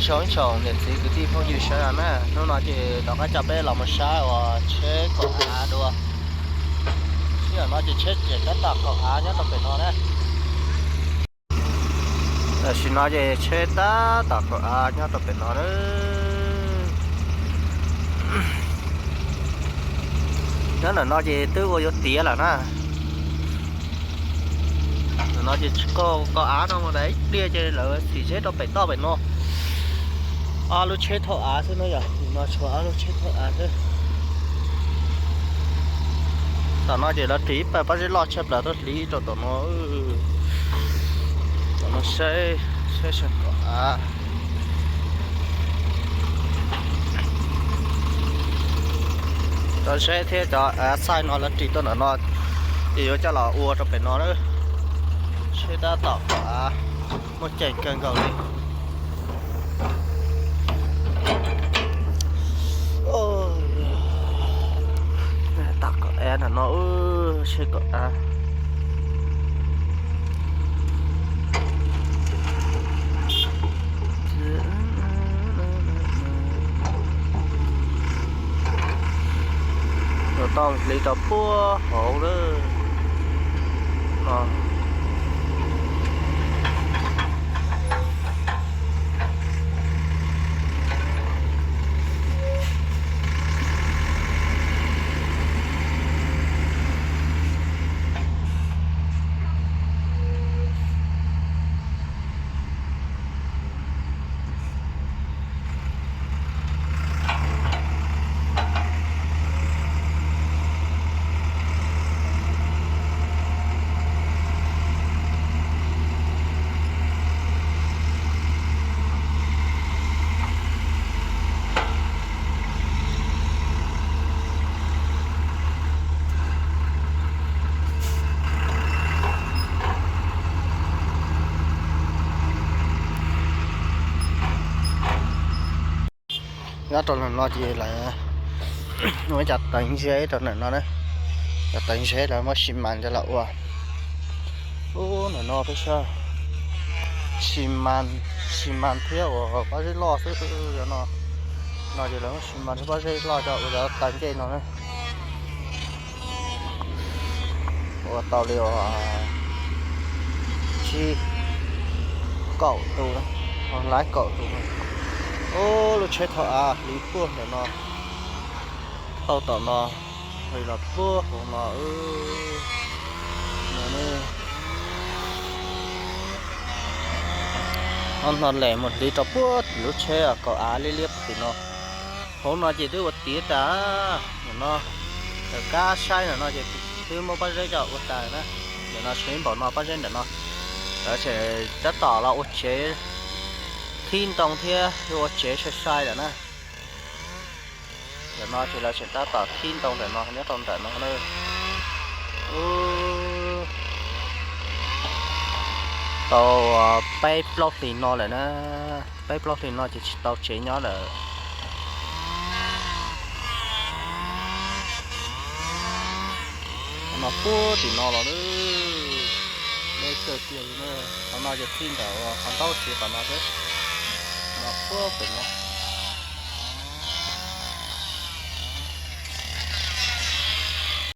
Ib tsoom niam txiv kwv tij phooj ywg sawv daws na, hnub no ces rov qab coj peb los mus saib uas tsheb kaum av dua. Sij hawm no ces tsheb tseem tab tom kaum av nyob rau pem no na. Tam sim no ces tsheb tab tom kaum av nyob rau pem no na. Nyob ntawm no ces twb ua yuav tiav lawm na. Ntawm no ces kaum av no mus ib pliag ces lawv xim tsheb rau pem toj pem no. Ob lub tsheb thauj av xwb na yom, no tshuav ob lub tsheb thauj av xwb. Tom no ces lawv ris ib pawg pob zeb loj tshaj plaws tuaj hliv rau tom no. Tom no saib, saib sab kaum av. Cov zeb thiab cov av xaij no lawv ris tuaj ntawm no, ces yuav coj los ua rau pem no na. Tsheb tab tom kaum av, muaj ceem kawg nkaus li. Tom kaum av ntawm no, tsheb kaum av. Tau hliv rau puag hauv lawm no. Nyob rau ntawm no ces lawv muaj ib co teev zeb rau ntawm no na. Cov teev zeb lawv muab xi mas coj los ua. Ub, ntawm no peb saib, xi mas, xi mas thiab uas pob zeb loj xwb no. No ces lawv muab xi mas thiab pob zeb loj coj ua cov taw ncej no na. Ua tau li uas tsib kaum tus, lab kaum tus. Ub, lub tsheb thauj av hliv puag ntawm no, thauj tom no, hliv los puag hauv no. Ob no lem mus hliv rau puag tim lub tsheb kaum av liab liab puag tim no. Hauv no ces twb ua tiav tas. Ntawm no, ntawm kab saib ntawm no ces twb muab pob zeb coj ua tas na. Ntawm no tshuav ib npaum no pob zeb ntawm no. Lawv tseem tab tom los ua tsev thib ntoo thiab ua tsev sai sai lawm na. Ntawm no ces lawv tseem tab tom thib ntoo ntawm no nyob rau ntawm no na. Tau peb plaub hlis no lawm na, peb plaub hlis no ces tsis tau tsev nyob lawm. No puag tim no los, deb kawg kiag li na. Qhov no ces txij ntawm qhov ntaub tsev tom no xwb, no puag pem no.